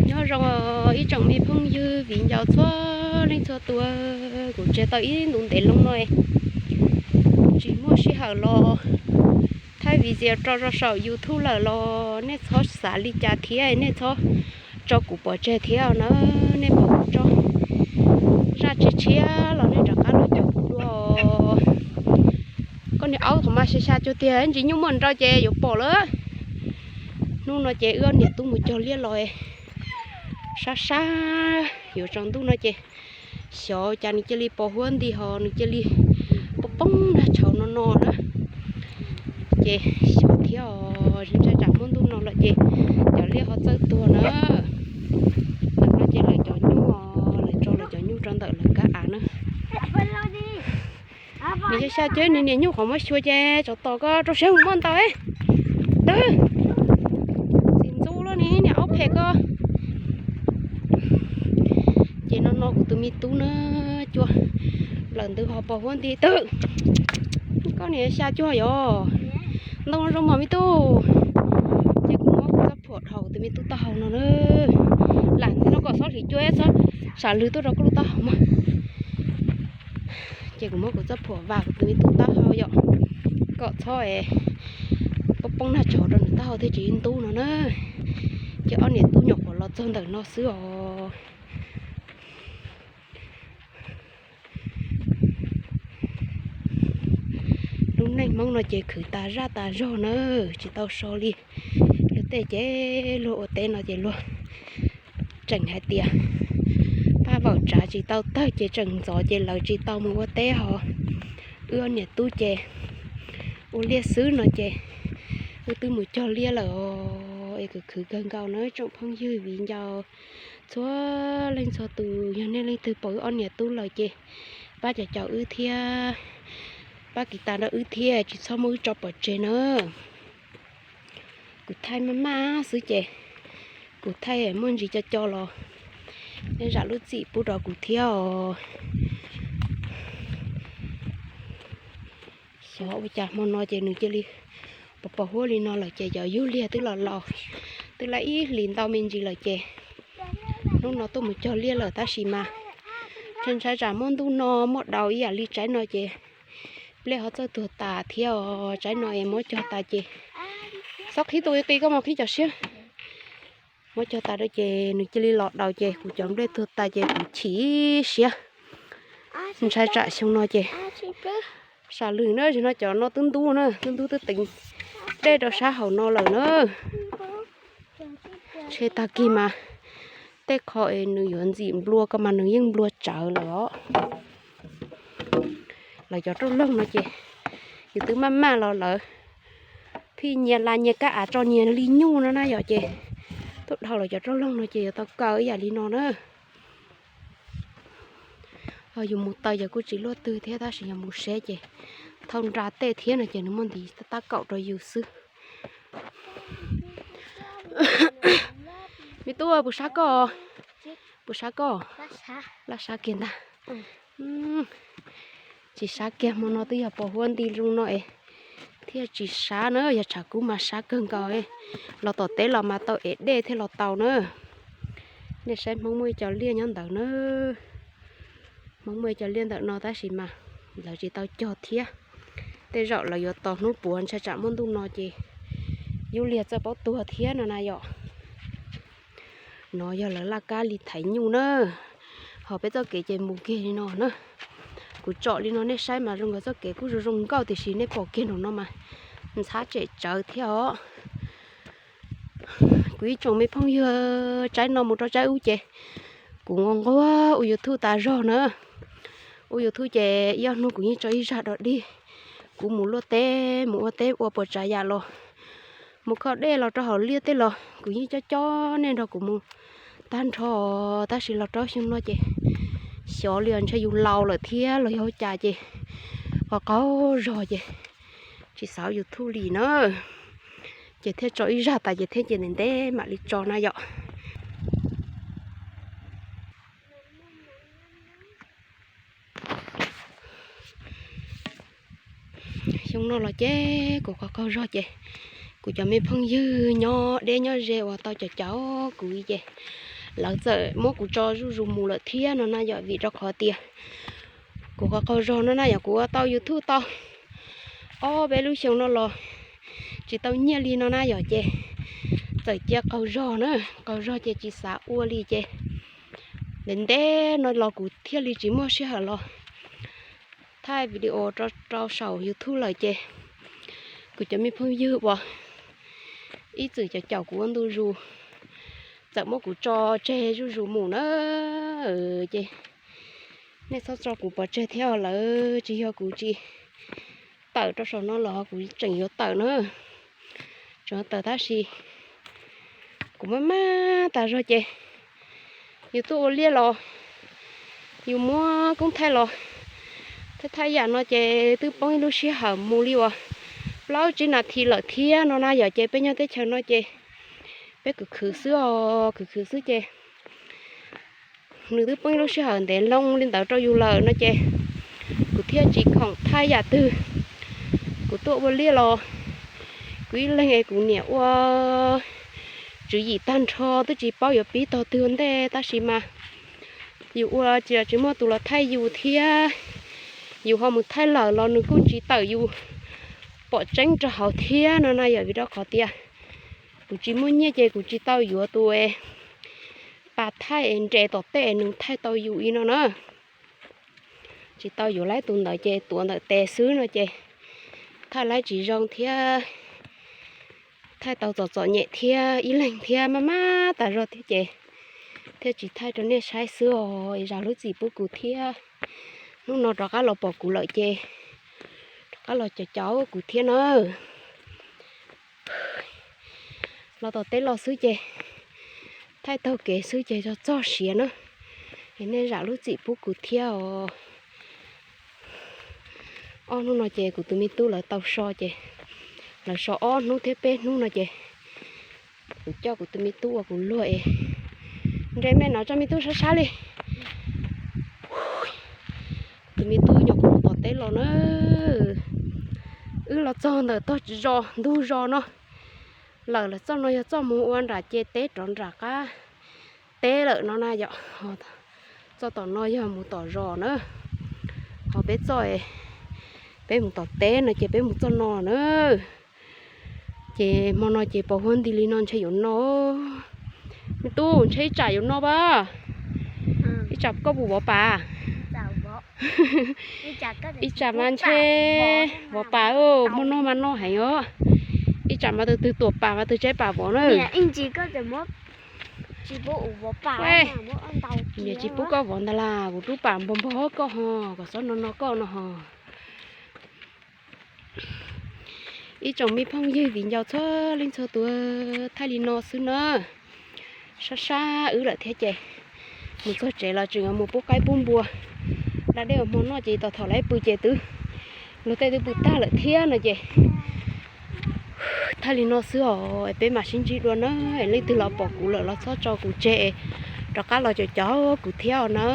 Nyob zoo ib tsoom me phooj ywg viv ncaus txhua leej txhua tus, kuv tseg tau ib ntu ntev loo no tsis muaj sij hawm los thaij video rau rau saum YouTube lawm los nej txhob xav li cas thiab nej txhob tso kuv pov tseg thiab na. Nej pom kuv tso zaj tshiab tshiab los nej rov qab los caum kuv dua. Koj niag aub qhov mas xya xya cuag tiag, ntsis nyuj muaj nrau ces yuav pom lawm. Hnub no ces wb ob niam tub mus cog liaj los sab sab yuav tsaus ntuj no ces xyov cas nws cia li pos huab nti ho nws cia li poob poob nag tshauv no no na. Ces xyov thiab os, ntshai tsam muaj ntuj no lawm ces cov liaj ho txawj tuag na. Ntawm no ces lawv cov nyuj, lawv tso lawv cov nyuj rau ntawm lawv kab av na. Nws xya xya cuag nws niam nyuj qhov muab xyuas ces tsov tom koj rau siab mus muaj ntau. Twb txiv ntxub loj ni niam aub phem koj. Ces no no kuv tus me tub na, cua lawm ntawd ho pos huab nti twb. Koj niam xya cuag yos, ntoo zoo mos me tub. Ces kuv muab kuv txoj phuam dhos kuv tus me tub taub hau no na. Lam ntxiv no kom txhob hliv cua, txhob sam lwg tuaj rau koj lub taub hau mas. Ces kuv muab kuv txoj phuam vam kuv tus me tub taub hau yom, kom txhob poob poob nag tshauv rau nws taub hau thiaj tsis ntub no na. Ces ob niam tub nyuam qhuav los txog ntawm no xwb os. Lub neej Hmoob no ces khwv tas zaj tas zog na, tsis tau so li. Luag tej ces luag ua teb no ces luag tseem hais tias paj vaum tsav tsis tau tawg ces tseem ntxov ces lawv tsis tau mus ua teb ho. Wb ob niam tub ces ua liaj xwb no ces wb twb mus cog liaj lawm os, es khwv khwv kawg nkaus na tsoom phooj ywg viv ncaus txhua leej txhua tus. Yog nej leej twg pom wb ob niam tub lawm ces pab caum caum wb thiab, pab kiv tas rau wb thiab, tsis txhob muab wb tso pov tseg na. Kuv thaij maj maj xwb ces kuv thaij muaj ntsis co co los nej zam lub txim pub rau kuv thiab os. Xyov ua cas hmo no ces nws cia li pos pos huab li no lawm ces cov yug liag twb los laus, twb laj ib hlis ntau me ntsis lawm ces hnub no tuaj mus cog liaj lawm tab sis mas ntshai ntshai tsam muaj ntuj no muaj daus ib yam li tsaib no ces pliaj ho txawj tuag tas thiab os. Tsaib no es muab cog tas ces txhob qhib tus qi qi, koj mus qhib cov siab. Muab cog tas rau ces nws cia li los daus ces kuv cov nplej tuag tas ces kuv chim siab. Ntshai tsam xyoo no ces sam lwg na, no cov no twb ntub na, twb ntub twb teev dej rau sab hauv no lawm na. Ntshe tag kis mas tej qho es nws yuav ntxim nplua ko mas nws yeej nplua tsawv lawm os. Lawv cov rauj loog no ces yus twb maj maj los lawv phij nyias las nyias kab av tso nyias li nyuj no na yom, ces tuaj dhau lawv cov rauj loog no ces yuav tau kaw ib yam li no na. Yus mus taw ces kuj tsis luaj twg thiab tab sis yog mus seb ces thauj nra tej thiab no ces nws muaj ntiv tab kaum rau yus xwb. Me tub, puas sab koj? Puas sab koj? Laj sab kiag ntag. Tsis sab kiag, hmo no twb yog pos huab nti zoo no es thiaj tsis sab na, yog tshav kub mas sab kawg nkaus. Los tom teb los mas tau ev dej thiaj los tau na. Nej saib Hmoob muaj ib co liaj nyob ntawd na. Hmoob muaj ib co liaj ntawm no tab sis mas lawv tsis tau cog thiab. Tej zaum lawv yuav tos hnub puav ntshai tsam muaj ntuj no ces yub liag txawj paub tuag thiab no na yom. No yog lawv laj kab li thaiv nyuj na. Ho peb txoj kev ces mus kiag li no na. Kuv tsom li no nej saib mas zoo nkaus txoj kev kuj zoo zoo nkauj tiam sis nej pom kiag nraum no mas ntxhab tsem tsawv thiab os. Kuv ib tsoom me phooj ywg, tsaib no mus rau tsaib ub ces kuv nquag nquag ua YouTube tas zog na. Ua YouTube ces ib ob hnub kuv yeej tso ib zaj dog dig. Kuv mus luaj teb mus ua teb ua puas tsav yam los, mus kho dej los rau hauv liaj tej los kuv yeej coj coj nej nrog kuv mus tag nrho. Tab sis los rau xyoo no ces xyov li os, ntshe yus laus lawm thiab los yog cas ces qaug qaug zog ces tsis xav YouTube li na. Ces thiaj tso ib zaj tas ces thiaj ces ntev ntev mam li tso na yom. Xyoo no los ces kuv qaug qaug zog ces Kuv cov me phooj ywg nyob deb nyob ze uas tau caum caum kuv ces lawv txawm muab kuv tso zuj zus mus lawm thiab no na yom, vim rau qhov tias kuv qhov qaug zog no na yom, kuv ua tau YouTube tau ob peb lub xyoo no los tsis tau nyiaj li no na yom, ces txawm cia qaug zog na, qaug zog ces tsis xav ua li ces ntev ntev no los kuv thiaj li tsis muaj sij hawm los thaij video rau saum YouTube lawm ces kuv cov me phooj ywg uas ib txwm caum caum kuv ua ntu zus txawm muab kuv tso tseg zuj zus mus na ces nej txhob tso kuv pov tseg thiab lawm, tsis yog kuv tsis tawm rau saum no los kuv tseem yuav tawm na, tseem yuav tawm tab sis kuv maj maj tas zog ces yus tuaj ua liaj los yus muab koob thaij los thaij thaij yam no ces twb poob ib lub sij hawm mus li uas plaub tsib nas this lawm thiab no na yom, ces peb nyob teb chaws no ces peb khwv khwv xwb os, khwv khwv xwb ces nws twb poob ib lub sij hawm ntev loo li ntawd rau yus lawm no ces kuv thiaj tsis khoom thaij yam twg. Kuv tuaj ua liaj los kuv ib leeg es kuv niam ua tswv yim tag nrho twb tsis paub yuav pib tog twg ua ntej tab sis mas yus ua tsis los tsis muaj tus los thaij yus thiab, yus ho mus thaij lawm los nws kuj tsis tawm yus pom tseeb rau hauv thiab no na yom, vim rau qhov tias kuv tsis muaj nyiaj ces kuv tsis tau yuav tus pas thaij es nres tom tej es nws thaij tau yus li no na. Tsis tau yuav laib tus ntawd ces tuav ntawm tes xwb no ces thaij laib tsis zoo thiab, thaij tau txom txom nyem thiab ib leeg thiab maj maj tas zog thiab ces thiaj tsis thaij rau nej saib xwb os, es zam lub txim pub kuv thiab. Hnub no rov qab los pom kuv lawm ces rov qab los caum caum kuv thiab na. Los tom teb los xwb ces thaij taug kev xwb ces txog txog siav na, es nej zam lub txim pub kuv thiab os. Ob hnub no ces kuv tus me tub lawv tau so ces lawv so ob hnub thiab peb hnub no ces kuv coj kuv tus me tub ua kuv luag es nres me no tso me tub sab sab li. Tus me tub nyuam qhuav mus tom teb los na, wb los txog ntawm tog zos ntug zos no lawm, lawv txoj no yog txoj mus ua nram ces teb rov nram qab teb lawm no na yom. Txoj tom no yog mus tom zos na, ho peb txoj, peb mus tom teb no ces peb mus txoj no na. Ces hmo no ces pos huab nti li no ntshe yuav no. Me tub, ntshe ib tsam yuav no pab. Ib tsam koj puas vov pas? Ib tsam mas ntshe vov pas, hmo no mas no heev os. Ib tsam mas tus twg tuam pas mas tus tseb pas vov na. Niam tsis pub koj vov ntag las, kuv rub pas npog npog koj ho, kom txhob no no koj no ho. Ib tsoom me phooj ywg viv ncaus txhua leej txhua tus, thaij li no xwb na. Sab sab wb lawm thiab ces mus txog tsev los tseem yuav mus pub qaib pub npua, da dej ua hmo noj ces tos thaum lawv pw ces twb luag tej twb pw tag lawm thiab no ces thaij li no xwb os, peb mam sib ntsib dua na. Leej twg los pom kuv lawm los txhob tso kuv tseg, rov qab los caum caum kuv thiab os na.